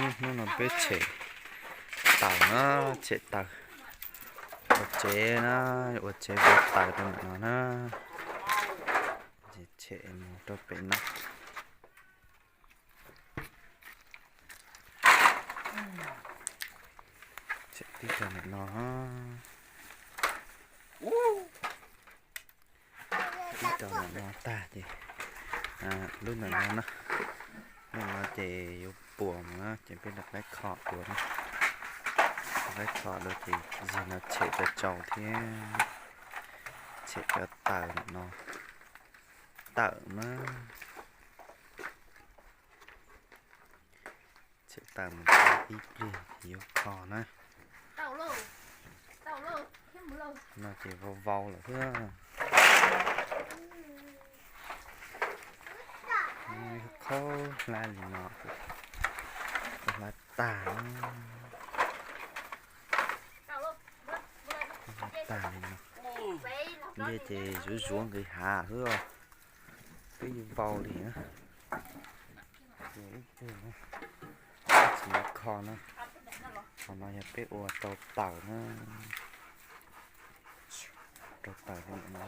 Hnub no peb tshem taws na, tshem taws ua tsev na, ua tsev vov taws rau ntawm no na. Tshem mus rau pem no. Tshem tib rau ntawm no, tib rau ntawm no tag ces lub ntawm no na, lub no ces yuav puas mus na ces peb rov qab kho dua na. Rov qab kho dua ces zig no tshem cov tsau thiab tshem cov taws ntawm no tawm na. Tshem taws mus ib pliag yuav kho na. No ces vau vau lawm xwb. Khaub hlab li no, khaub hlab tag, khaub hlab tag li no. Nce ces zuav zuav nqis hav xwb os. Twb yuav vau li na. Ces ib tug tsis kho na. Qhov no yog peb ua rau taws na. Rau taws li no.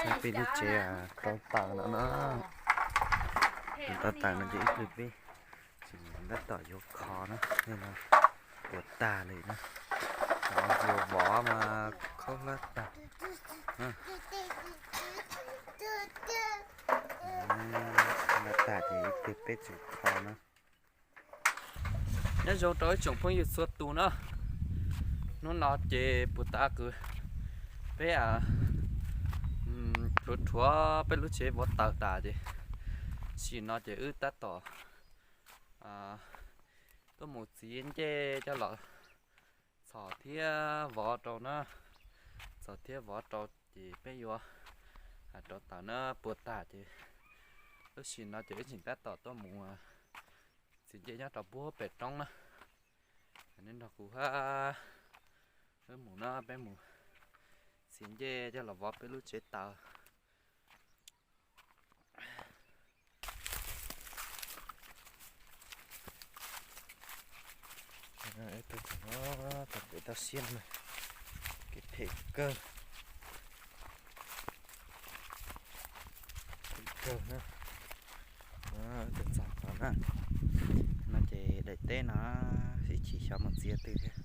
Saib peb lub tsev rau taws no na. Rau taws no ces ib pliag peb tseem tab tom yuav kho na, no puas tag li na. Cov vov mas khaub hlab tag. Khaub hlab tag ces ib pliag peb tseem kho na. Nyob zoo rau ib tsoom phooj ywg txhua tus na. Hnub no ces puas tas kwv peb rhuav rhuav peb lub tsev vov taws tas ces tam sim no ces wb tab tom tuaj mus txiav ncej coj los txhos thiab vov rau na. Txhos thiab vov rau ces peb yuav rau taws na, puas tag ces lub sij hawm no ces wb tseem tab tom tuaj mus txiav ncej nyob rau puag pem roob na. Nej nrog kuv hab, wb mus na, peb mus txiav ncej coj los vov peb lub tsev taws. Tus tau kev tau siab no, kev phem kawg, phem kawg na. Tus txog no na, no ces daim teb no ib chim xyov mus txiav twg thiab,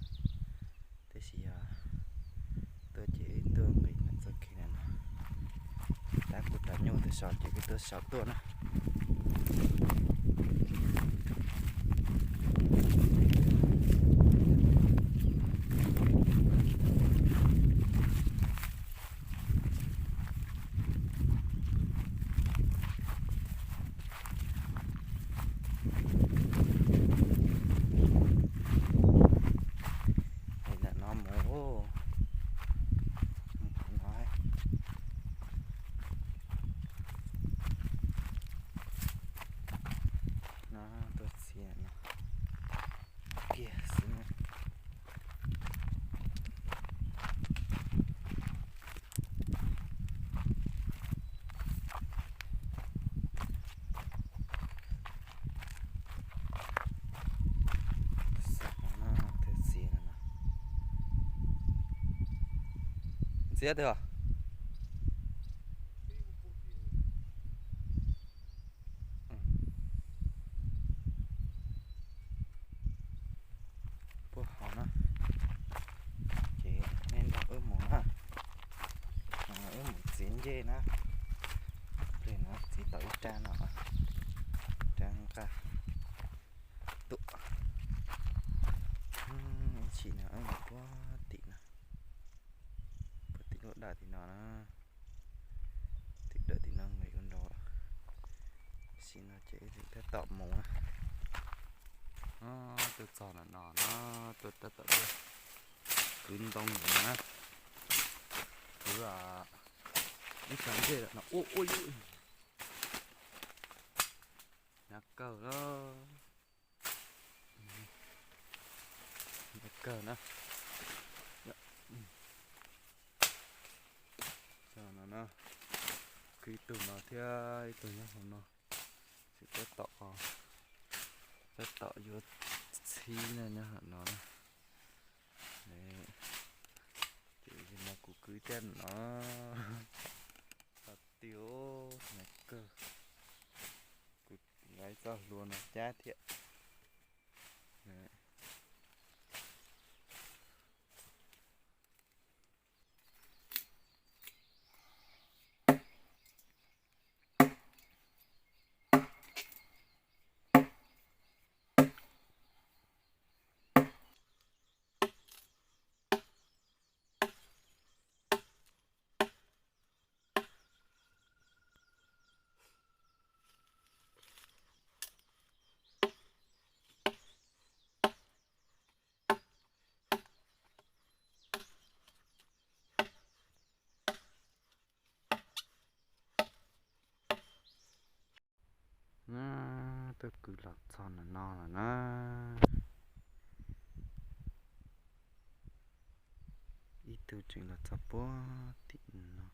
tab sis yog tuaj ces wb tuaj nqis ntawm txoj kev no, tab kuv rov nyuj twg saum ces kuv tuaj saum tuaj na. Ntawm no mus, mus qhov no, no tuaj txiav no kiag xwb na. Ntxiab twg os? Puag hauv na. Ces nej nrog wb mus na, wb mus txiav ncej na. Pliag no txiav tau ib rab no, rab nqaj tuam. Ib chim no wb mus puag tim no, puag tim lub dawm tim no na. Tim dawm tim no nqis ua nrau. Tam sim no ces wb tab tom mus na. Tuaj txog ntawm no na, tuaj tab tom tuaj kwv ntoo ntawm no na. Kwv ib co ncej no ua ua yus. Hnyav kawg lawm. Hnyav kawg na. Cov no No, kwv ib tug no thiab ib tug nyob hauv no. Ces tab tom, tab tom yuav txhib no nyob hauv no na. Ces no kuv kwv thiab no. Tau tiag, nag kawg. Kuv nqa ib txoj hlua no cab thiab. Na, tuaj kwv los txog no no lawm na. Ib tug tseem los txog puag tim no.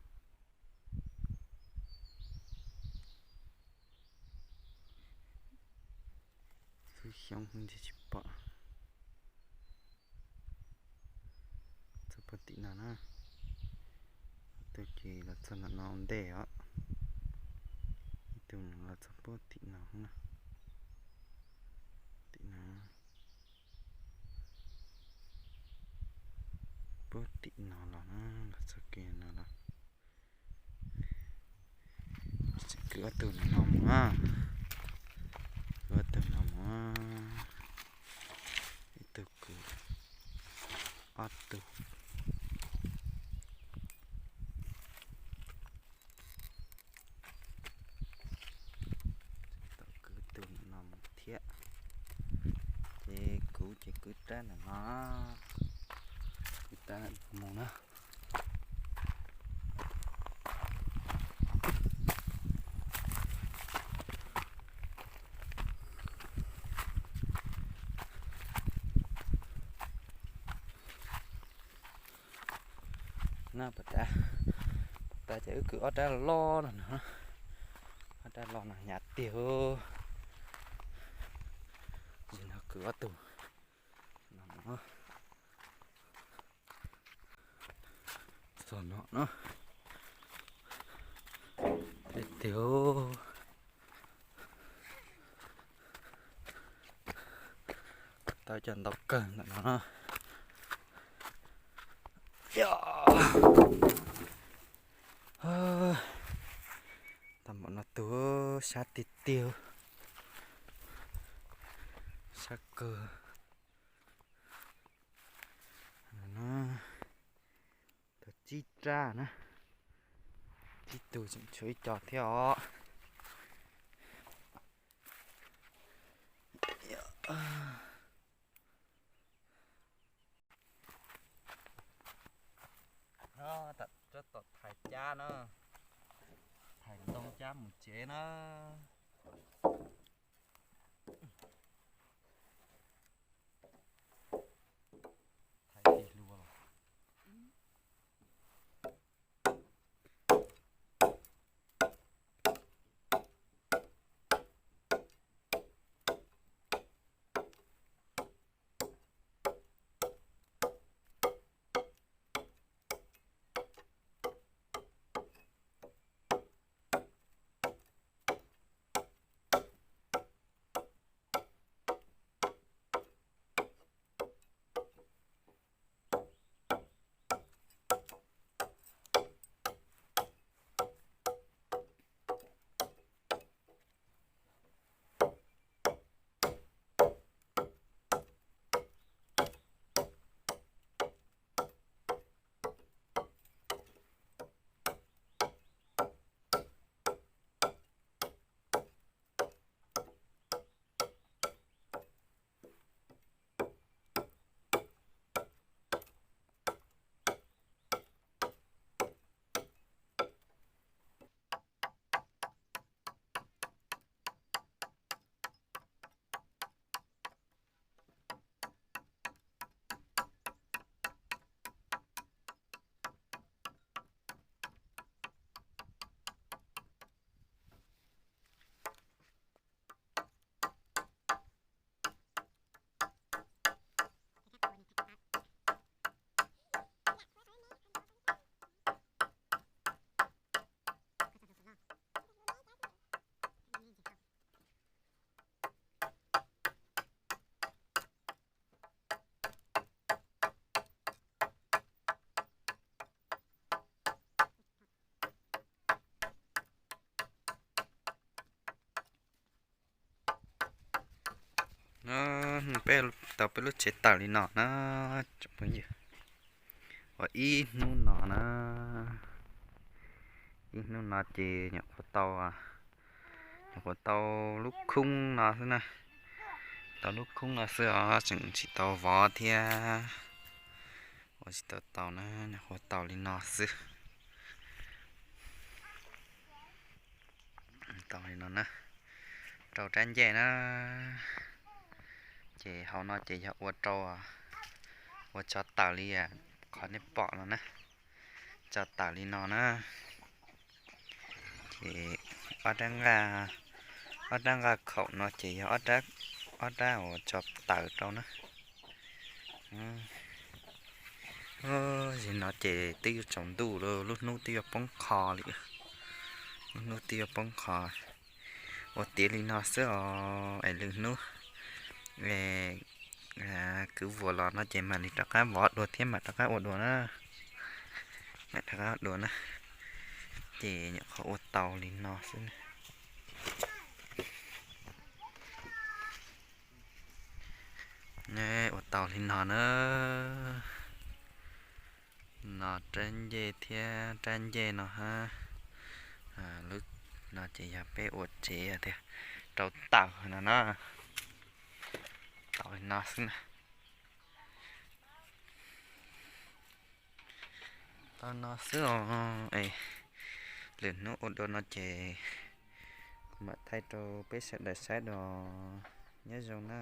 Xub xyoob xwb ntshe tsis pom. Txog puag tim no na. Ib tug ces los txog no no ua ntej os. Ib tug los txog puag tim no na. Tim no. Puag tim no los na, los txog kiag no los. Kwv ob tug no no mus na. Kwv ob tug no mus. Ib tug kwv ob tug. Tau kwv tus no mus thiab. Ces kuv ces kwv rab ntawm no, kwv rab ntawm no mus na. Na, puas tas, puas tas ces wb kwv ob rab loj no na. Ob rab loj no hnyav tiag. Ces no kwv ob tug no. Txog no na. Tiag tiag. Tau cov ntau kawg ntawm no na. Tau npaum no tus sab tiag tiag. Sab kawg. Tau tsib rab na. Tsib tug tseem tshuav ib co thiab os. Tsob tom thaiv cab na, thaiv ntoo cab mus tsev na. Thaiv tis hlua los. Peb tau peb lub tsev tawm li no na, tsoom phooj ywg. Ua ib hnub no na, ib hnub no ces nyuam qhuav tau, nyuam qhuav tau lub khoob no xwb na, tau lub khoob no xwb os, tseem tsis tau vov thiab, ua tsis tau tau na, nyuam qhuav tau li no xwb. Tau li no na, rau rab ncej na, ces hauv no ces yog ua rau, ua tso tawm li qhov nej pom no na, tso tawm li no na. Ces ob rab nqaj, ob rab nqaj khaum no ces yog ob rab uas tso tawm rau na. Zim no ces twb yuav tsaus ntuj lawm, lub hnub twb yuav poob qho li, lub hnub twb yuav poob qho. Ua tiav li no xwb os, es lwm hnub kwv vuas los no ces mam li rov qab vov dua thiab mam rov qab ua dua na, mam rov qab dua na. Ces nyuam qhuav ua tau li no xwb. Ua tau li no na, no rab ncej thiab rab ncej no hab. Lub no ces yog peb ua tsev tias rau tawm no na, tau li no xwb na. Tau no xwb os, es lwm hnub ua dua no ces kuv mam thaij rau peb sawv daws saib dua, nyob zoo na.